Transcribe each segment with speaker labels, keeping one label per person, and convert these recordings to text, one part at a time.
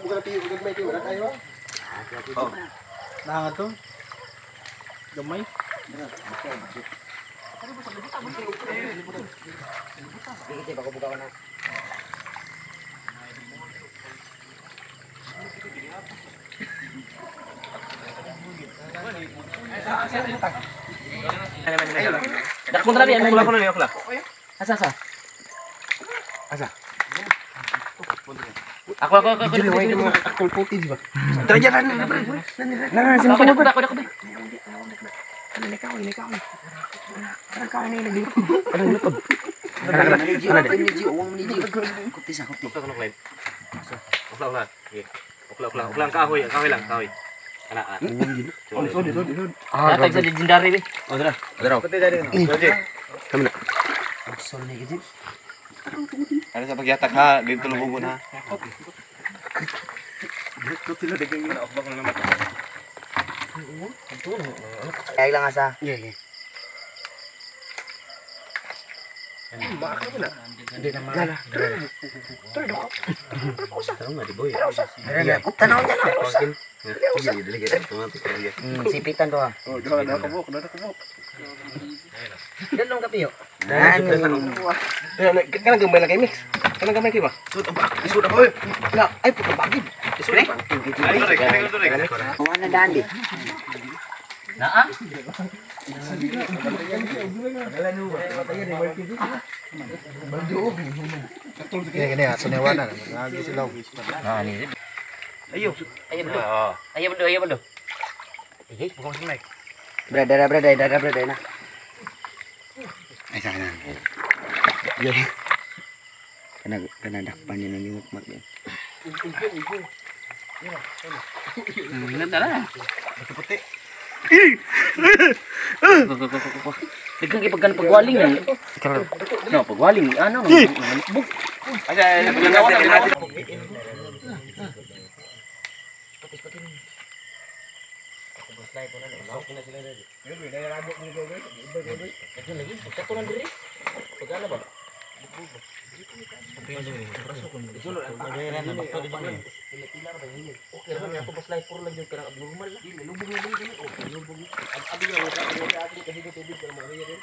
Speaker 1: Bukan piyo gagmay kay wala kayo.
Speaker 2: Oh.
Speaker 3: Nahangad to. Gamay.
Speaker 4: Sige, bako buka na.
Speaker 5: Dakon ra diyan,
Speaker 2: Ukla ko na ni ukla.
Speaker 5: Asa asa?
Speaker 1: Asa?
Speaker 5: Ako ako ako.
Speaker 1: Video way mo actual footage ba? Tara dyan, nan nan nan.
Speaker 5: Ako ako ako ako.
Speaker 4: Kuti sa kuti.
Speaker 2: Ukla ko na Clyde. Ukla ukla. Okay. Ukla ukla ukla ang kahoy, ang kahoy lang, kahoy. Ana ana.
Speaker 1: Sorry, sorry, sorry.
Speaker 5: Ah, tag sa legendary be.
Speaker 2: Oh, dara. Dara.
Speaker 1: Kami na.
Speaker 4: Sol ni gid.
Speaker 2: Ano sa pagyatak ha, dito lubungon ha.
Speaker 1: Dito sila dagay.
Speaker 2: Ana ukla ko na naman.
Speaker 4: Ay lang asa.
Speaker 1: Yeah, yeah. Maaka mo na.
Speaker 4: Hindi na ma.
Speaker 1: Gala. Tara daw ka.
Speaker 4: Tanaw niya na.
Speaker 2: Sige, dili kita tumatik.
Speaker 4: Sipitan to ha.
Speaker 1: Oh, doon na kabuk, doon na kabuk.
Speaker 4: Dalong kapiyo.
Speaker 1: Kanang gamay lang kay mix. Kanang gamay kay ba? Sud ang bak, isud ang oy. La, ay puta bagid. Isud ang
Speaker 4: Kuha na dandi.
Speaker 5: Naa?
Speaker 3: Kini kini sunewa na. Lagi sila.
Speaker 5: Ah, ni.
Speaker 2: Ayo.
Speaker 5: Ayo bro.
Speaker 2: Oo.
Speaker 5: Ayo bro, ayo bro.
Speaker 2: Eh, bukan sa mic.
Speaker 4: Brother, brother, brother, brother na.
Speaker 1: Ay sana.
Speaker 4: Yeah. Kana kana dakpan niya nang mukmak yan.
Speaker 5: Nandala.
Speaker 1: Puti.
Speaker 5: Daghang kay pagkan pagwaling eh. No, pagwaling ano no. Bug.
Speaker 2: Ay, ay, ay.
Speaker 5: Pagkatunan diri. Pagana ba? Okay ra man ako bas life lang jud kanang abnormal lah. Lubog na dili oh lubog. Abi na wala ka abi kasi tubig pero mo rin.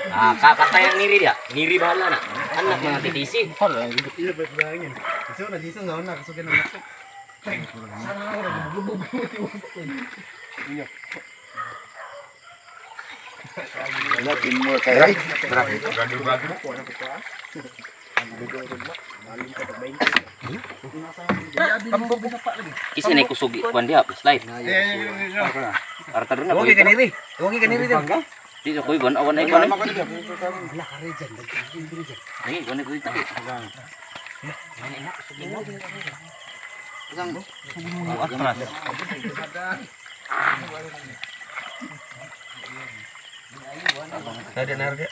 Speaker 5: Ah, kapatay ang niri dia. Niri bahala na. Anak mga titisi.
Speaker 3: Iya ba bangin. So na dito na na kasugan na.
Speaker 5: Kisa na kusog kuan dia plus life. Arta na
Speaker 1: Wagi kaniri. Wagi kaniri din.
Speaker 5: Dito koy gon awan ay kuan. Ay, gon ay kuy tayo.
Speaker 1: Ada narga.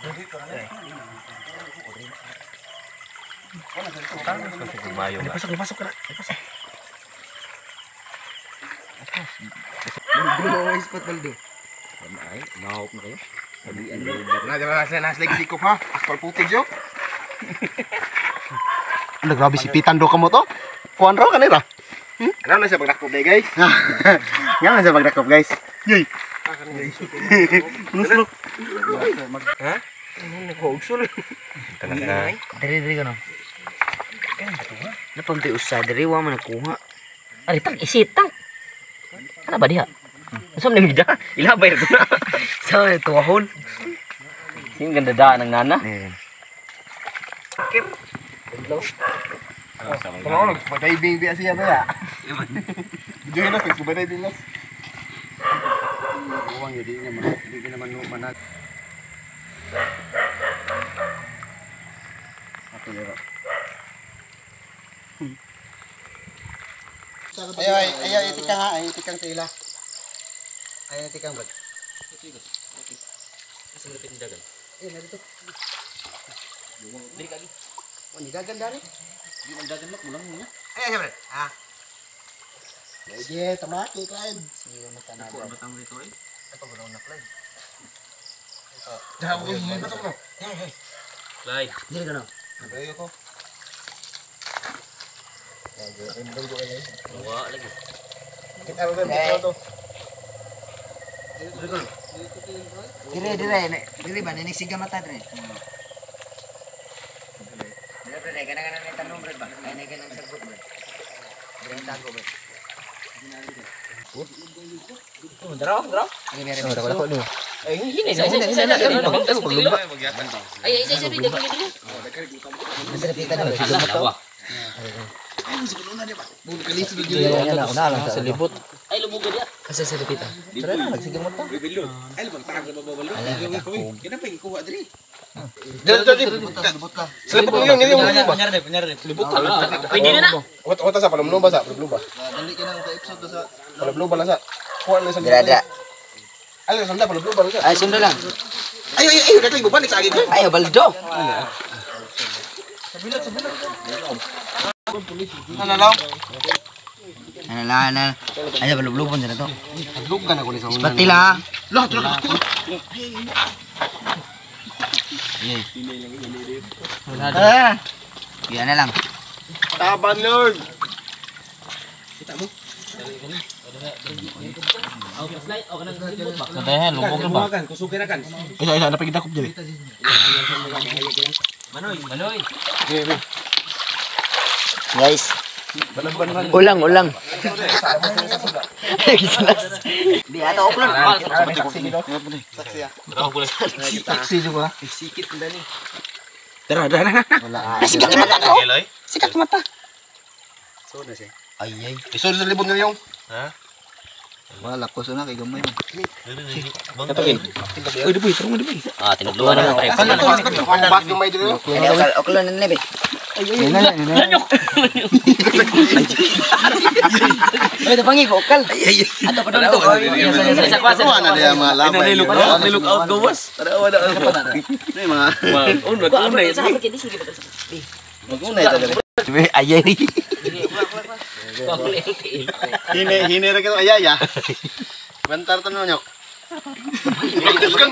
Speaker 1: Pasok, pasok ka na. Pasok.
Speaker 4: Baldo, spot baldo.
Speaker 5: Ay, nahop na kayo.
Speaker 1: Na dala sa nas lagi sikop ha. Actual footage yo. Ano grabe si Pitan do kamo to. Kuan raw kanira.
Speaker 2: Ano na siya pagdakop day, guys?
Speaker 1: Nga man sa pagdakop, guys. Yey. Nuslok.
Speaker 2: Ha? Naghuugsul. Talaga.
Speaker 4: Diri diri kono. Napamti usa diri wa man nakuha.
Speaker 5: Ari tang isitang. Ano ba diha? Unsa man ni da? Ilabay ra na.
Speaker 4: Sa tuwahon.
Speaker 5: Sing ganda da ng nana.
Speaker 4: Eh.
Speaker 1: Tama ko scuba diving biya siya ba ya. Video na scuba diving nas. Uwang yun, di naman di naman manag. Ato lero. Ayo ayo itikang ha, ay itikang kaila. Ay itikang bag.
Speaker 5: Asa man dagan?
Speaker 1: Eh, nandito.
Speaker 5: Diri kagi.
Speaker 1: Oh, ni dagan dari.
Speaker 5: Di man dagan mak mulang niya.
Speaker 1: Ay, ay, ah. Sige, tamaki, Clyde.
Speaker 4: Sige, mata na.
Speaker 5: Batang dito eh. Ito ba na Clyde?
Speaker 2: Lai.
Speaker 4: Dili ka no.
Speaker 2: Wa lagi.
Speaker 4: Dire dire dire ba nini siga mata dire. Dire bre kana kana ni tanong bre ba. Ay na kanang sagot bre. Dire tago bre.
Speaker 5: Daraw, daraw.
Speaker 4: Dire dire.
Speaker 5: Ay, hini sa isa isa isa.
Speaker 6: Ay, isa isa bigyan ko dili.
Speaker 4: Masarap kita na.
Speaker 2: Dalawa.
Speaker 5: Sa libot.
Speaker 6: Ay lubog dia.
Speaker 5: Kasi sa lipita.
Speaker 4: Tara na sige mo to.
Speaker 1: Ay, bang tag na babalo.
Speaker 3: Salibot mo yun, yun yung ba?
Speaker 5: Libot
Speaker 6: Pwede na na.
Speaker 3: Wata sa palumlo ba sa palumlo ba?
Speaker 7: Dali ka na ka episode sa
Speaker 3: Palumlo ba lang sa? Kuha na sa
Speaker 4: Dira dira.
Speaker 3: Ay, sunda palumlo ba lang sa?
Speaker 4: Ay sundo lang.
Speaker 1: Ay ay ay, dagdag balik sa agig.
Speaker 4: Ay baldo. Ano lang ano. Ay balublubon sa to.
Speaker 1: Lug ka na ko ni sa una.
Speaker 4: Patila.
Speaker 1: Lah, tulak.
Speaker 4: Ah. Yan na lang.
Speaker 3: Taban Lord.
Speaker 2: Nadahan lubog na ba?
Speaker 1: Kusukin na kan.
Speaker 3: Isa isa napagidakop diri.
Speaker 2: Manoy, manoy.
Speaker 4: Guys. Ulang ulang. Gisalas. Di ato uklon.
Speaker 7: saksi ya.
Speaker 1: Taksi juga.
Speaker 4: Sikit dani.
Speaker 1: Dara dara.
Speaker 4: Wala. Sikat mata ko.
Speaker 2: Eloy.
Speaker 4: Sikat mata. Ay ay.
Speaker 3: Isod sa libon niyo.
Speaker 7: Wala ko na kay gamay man.
Speaker 2: Katugin.
Speaker 1: Uy, duboy, tarong duboy.
Speaker 6: Ah, tinugluhan na pre.
Speaker 3: Bas gamay diri.
Speaker 4: Ay ukol uklon na be. Ay, ito pangi ko ukal. Ato pa doon to.
Speaker 6: Isa kwasa.
Speaker 7: Wala na diya mga labay.
Speaker 2: Niluk out gawas. Tara wala.
Speaker 7: Ano mga
Speaker 2: Unod, unod.
Speaker 6: Sa kapit kini sugi ba sa.
Speaker 7: magunay ta dali.
Speaker 4: Ay ay.
Speaker 7: Hine hine ra kato ayaya. Bantar to nyo.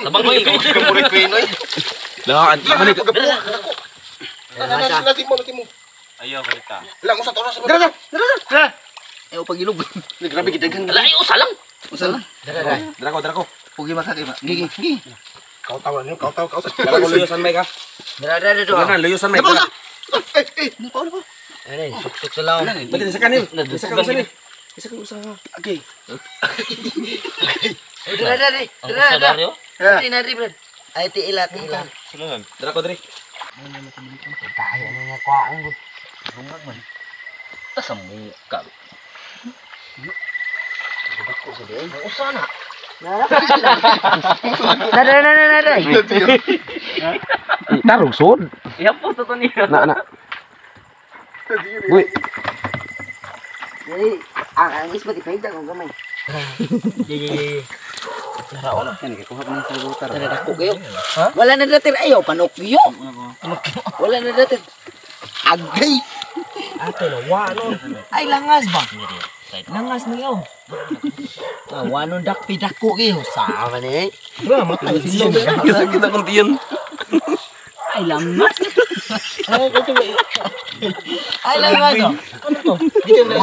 Speaker 6: Tabang koy.
Speaker 3: Puri Pinoy.
Speaker 2: Lah, anti man
Speaker 3: Lati mo, lati mo.
Speaker 2: Ayaw kalita.
Speaker 3: Lang usa to sa. Dara dara.
Speaker 7: Eh pagilog.
Speaker 1: Grabe gidaghan.
Speaker 6: Ala ay usa lang.
Speaker 7: Usa lang.
Speaker 1: Dara ko, dara ko.
Speaker 7: Pugi makakima. Gigi. Gigi.
Speaker 3: Kau tawa niyo, kau tawa, kau sa.
Speaker 1: Dara ko luyo san may ka.
Speaker 4: Dara dara do.
Speaker 1: Dara luyo san may.
Speaker 3: Eh eh.
Speaker 4: Ano, suksok sa laom.
Speaker 1: Pati sa kanil. Isa ka usa ni. Isa ka usa.
Speaker 4: Okay. Dara dara.
Speaker 6: Ang
Speaker 4: Dara
Speaker 6: usa
Speaker 4: dara.
Speaker 6: dario.
Speaker 4: Dara dara bro. Ay tiila tiila.
Speaker 1: Dara ko diri.
Speaker 4: Tayo ano nga kwaon gud.
Speaker 6: Ta sa muka.
Speaker 4: Usa na. Dara dara dara.
Speaker 1: Tarong sod.
Speaker 6: Ihapos to niya.
Speaker 1: Na na. Uy,
Speaker 4: Dili ang ispat ipahigda kung gamay. Dara dako kayo. Wala na datir ayo panokyo. Wala na datir. Agay.
Speaker 5: Ate na wa no.
Speaker 4: Ay langas ba?
Speaker 5: Langas mo yo.
Speaker 4: Ah, wanon dakpi dako kayo. Sama ni.
Speaker 5: Bro, matay sila.
Speaker 1: kita kung tiyan.
Speaker 4: Ay langas. Ay langas. oh.
Speaker 5: Dito na.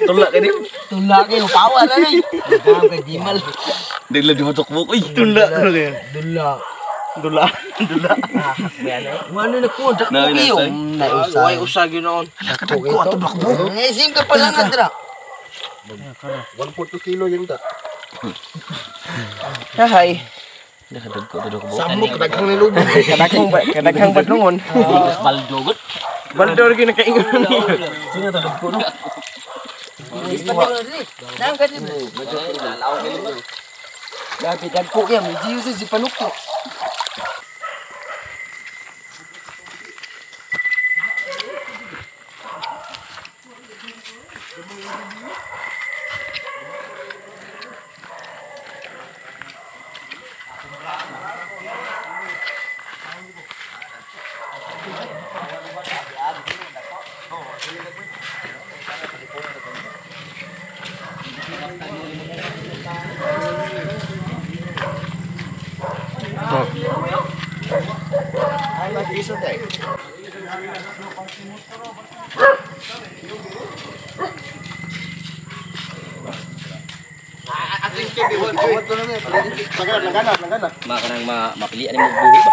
Speaker 1: Tulak kini.
Speaker 4: Tula kayo pawa na ni. Dam kay dimal.
Speaker 1: Dagla di matukbok. Uy, tulak ano kaya?
Speaker 4: Dula.
Speaker 1: Dula. Dula.
Speaker 4: Wano na ko dako
Speaker 1: Na,
Speaker 4: kayo.
Speaker 1: inasay.
Speaker 4: Way usa gyud Dako ato dakbo. Isim ka pa langas dra.
Speaker 3: 1.2 kilo yung ta.
Speaker 5: Hahay.
Speaker 2: Nakadagko to dako.
Speaker 3: Samok kadaghang nilubong.
Speaker 5: Kadaghang ba kadaghang badlongon.
Speaker 6: Baldo gud.
Speaker 5: Baldo gyud nakaingon.
Speaker 4: Ispat ko diri. Dam ka diri. Grabe dagko kayo, may jiyo sa si panukyo.
Speaker 7: Lisod ay.
Speaker 6: Ma kanang mapilian nimo buhi ba.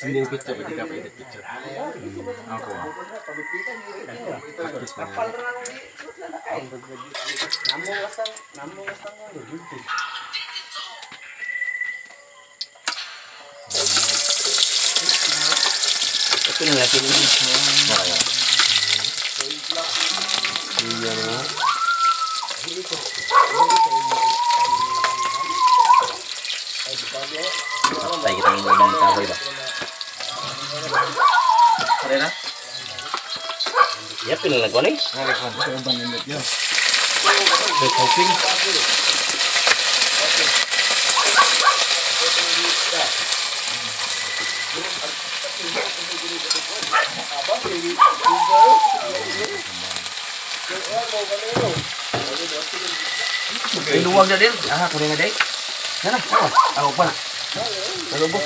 Speaker 2: Sending picture, pwede ka pa-edit picture. Ako. Practice pa na.
Speaker 6: Ito na lang. Tayo kita ng mga kahoy ba? Pare na? Yep, pinalagwan eh.
Speaker 1: Iluwag na din. Ah, kunin na din. Nana, ako pa na. Nalubo.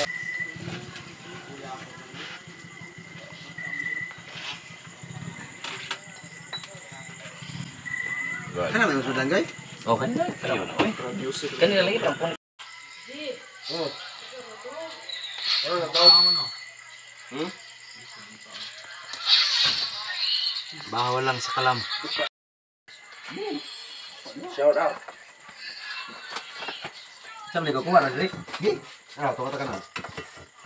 Speaker 7: Kana may sudan gay?
Speaker 6: Oh, kanila. Kanila lagi tampon.
Speaker 2: Bawal lang sa kalam.
Speaker 1: Shout out. Saan mo kuha na diri?
Speaker 7: Ah, to ka na.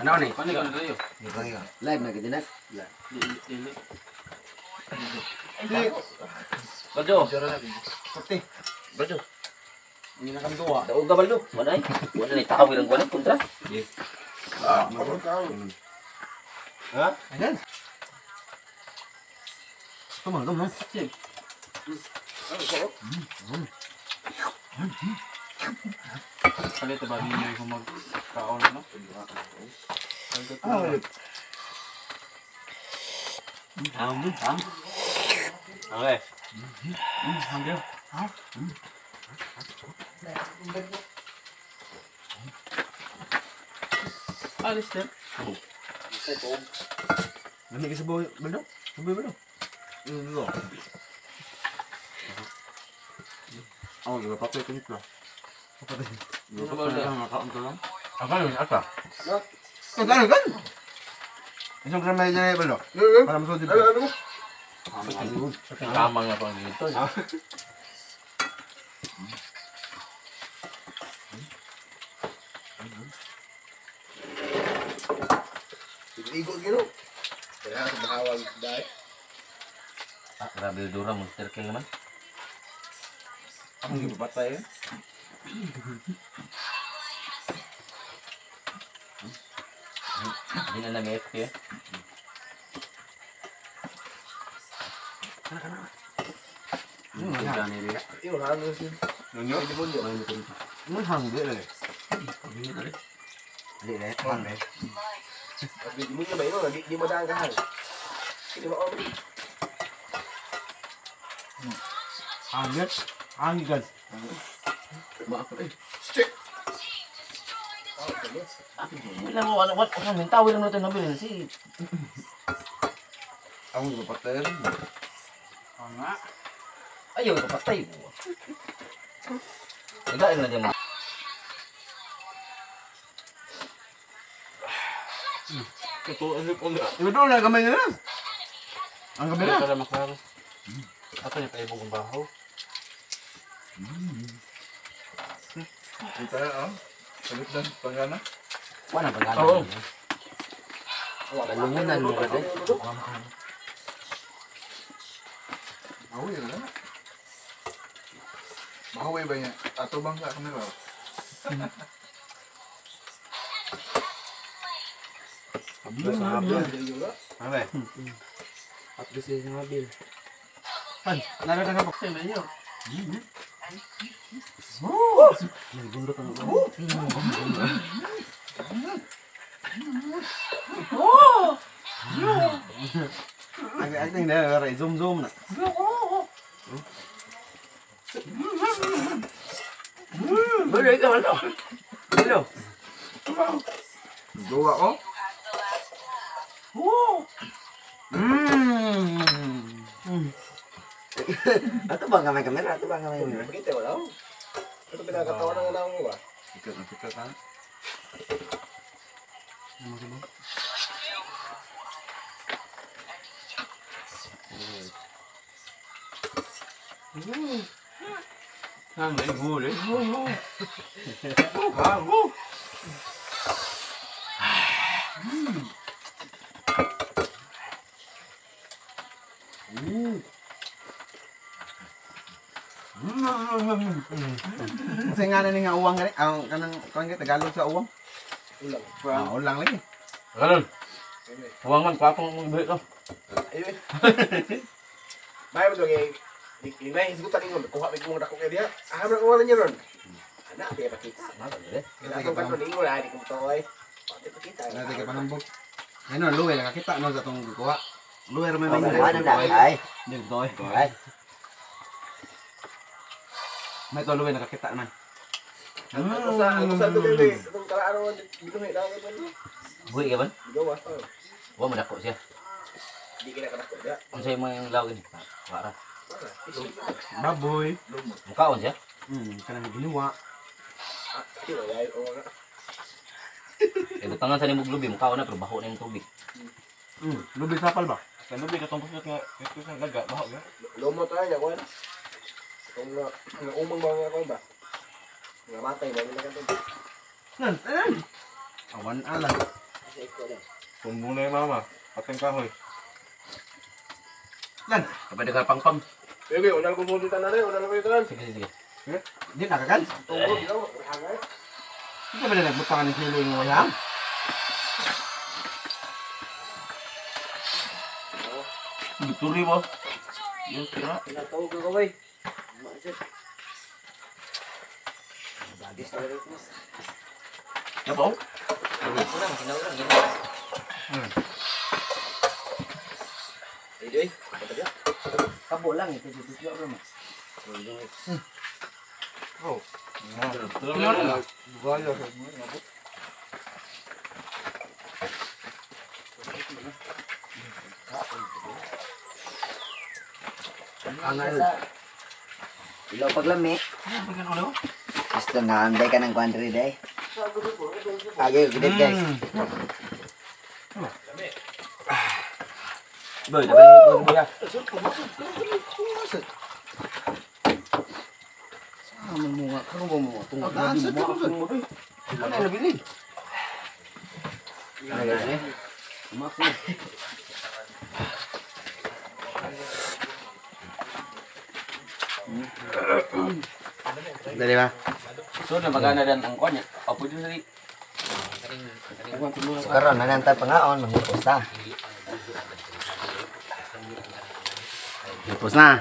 Speaker 1: Ano ni?
Speaker 4: Live na gid na.
Speaker 6: Baldo. Baldo.
Speaker 3: Hindi na kami duwa.
Speaker 6: Daog ka baldo. Wala ay. Wala na tawil ang kuwan kontra.
Speaker 7: Ha? Ayan.
Speaker 3: Tuma, tuma.
Speaker 2: Palit ba ninyo kung magkaon no? Okay. Alis din.
Speaker 3: Lamig ka sa buhay, Baldo. Sa buhay, Baldo.
Speaker 7: Oh, di ba patay ko nito.
Speaker 2: Ako ata.
Speaker 7: Kan kan. Isang grama niya Baldo. Para masud dito.
Speaker 6: Tama nga pang dito.
Speaker 7: Igo gino. Kaya sa bawal dai.
Speaker 6: Ah, grabe dura monster kill naman.
Speaker 7: Ang patay.
Speaker 6: Hindi na namin FK.
Speaker 7: Nunyo? Mun hangge le.
Speaker 1: Di le, hangge. Di mo ba yun? Di mo daan ka. Di mo
Speaker 3: Hangge. Hangge guys.
Speaker 6: Wala mo wala wala wala tawil lang natin nabilin si.
Speaker 7: Ang di ba patay.
Speaker 6: Ayaw ka patay. Nagain na dyan.
Speaker 7: Iba doon lang kamay nila. Ang kamera.
Speaker 2: Para maklaro. Ato niya paibog ang bahaw.
Speaker 7: Kita ah. Salit lang pagana.
Speaker 4: Wala pa gana.
Speaker 6: Oo.
Speaker 4: Kalungunan mo ka din.
Speaker 7: Awi na. Mahaway ba niya? Ato bang sa kamera? Ano?
Speaker 5: At least yung habil.
Speaker 3: Nalala ka pa.
Speaker 7: Ang acting na, zoom zoom na.
Speaker 6: Boleh ka man to. Hello.
Speaker 7: Duwa ko.
Speaker 6: Woo.
Speaker 4: Ato bang kamay kamera, ato bang kamay kamera.
Speaker 5: Kita wala. Ito pinakatawa ng anak mo ba?
Speaker 7: Ikat na ikat ha.
Speaker 6: Ang huli.
Speaker 7: Kasi nga na ni nga uwang gani, ang kanang kuan gyud Tagalog sa uwang.
Speaker 5: Ulang.
Speaker 7: Ah, ulang lagi.
Speaker 6: Ganun. Huwag man patong mong buhit to.
Speaker 5: Ayun. Bayo mo dong di na hisgutan ingon kuha mig mong dako kay diha. Ah, bro, wala niya ron. Ana, di pa kita.
Speaker 7: Kaya
Speaker 5: Kaya ko ingon ay di ko to ay. Di pa kita.
Speaker 7: Nate ka panambok. Ano, luwe lang kakita no sa atong kuha. Luwe ra may
Speaker 4: Oh,
Speaker 7: may.
Speaker 4: ano na? Ay.
Speaker 7: Hindi to eh.
Speaker 4: Ay.
Speaker 7: May to luwe nakakita man.
Speaker 5: Ako sa to kay itong karaano binuhi na ako to.
Speaker 6: Buhi ka ba?
Speaker 5: Bigawa.
Speaker 6: Huwag mo dako siya.
Speaker 5: Di kina kadako diha.
Speaker 6: Unsa yung mga lawin? Wala.
Speaker 7: Baboy.
Speaker 6: Mukaon siya.
Speaker 7: Kanang giniwa.
Speaker 5: Ah, di wala ay o nga.
Speaker 6: Eh butangan sa nimog lubi, mukaon na pero baho na yung tubig.
Speaker 7: Lubi sapal ba?
Speaker 2: Sa lubi katong kusot nga ito sa laga baho ga.
Speaker 5: Lomo tayo niya kuan. Itong nga umang mga kuan ba? Nga matay ba nila kanto.
Speaker 7: Nan, nan. Awan alang.
Speaker 2: Tumbo na yung mama. Pateng kahoy.
Speaker 7: Lan,
Speaker 6: Kapag nagpangpam.
Speaker 5: Sige, unang ko muna tanan eh, unang ko tanan.
Speaker 6: Sige, sige, sige.
Speaker 7: di na kakan.
Speaker 5: Tunggo, bigaw, hangay.
Speaker 7: Hindi ba na nagbutangan ng silo yung wayang?
Speaker 6: Turi mo. Yung tira.
Speaker 4: Pinatawag ko bay. Bagis na rin.
Speaker 6: Yapo.
Speaker 5: Ay,
Speaker 4: Kabo lang ito dito dito mo. Ilo paglami. Gusto nga anday ka ng country day. Agay gudit guys.
Speaker 6: Boy, dapat ko ya.
Speaker 7: Ano nabili? Dali ba?
Speaker 6: So na magana dan ang kuan niya. Apo dyan sa
Speaker 4: So karon nanantay pangaon mangupos ta.
Speaker 7: Tapos na.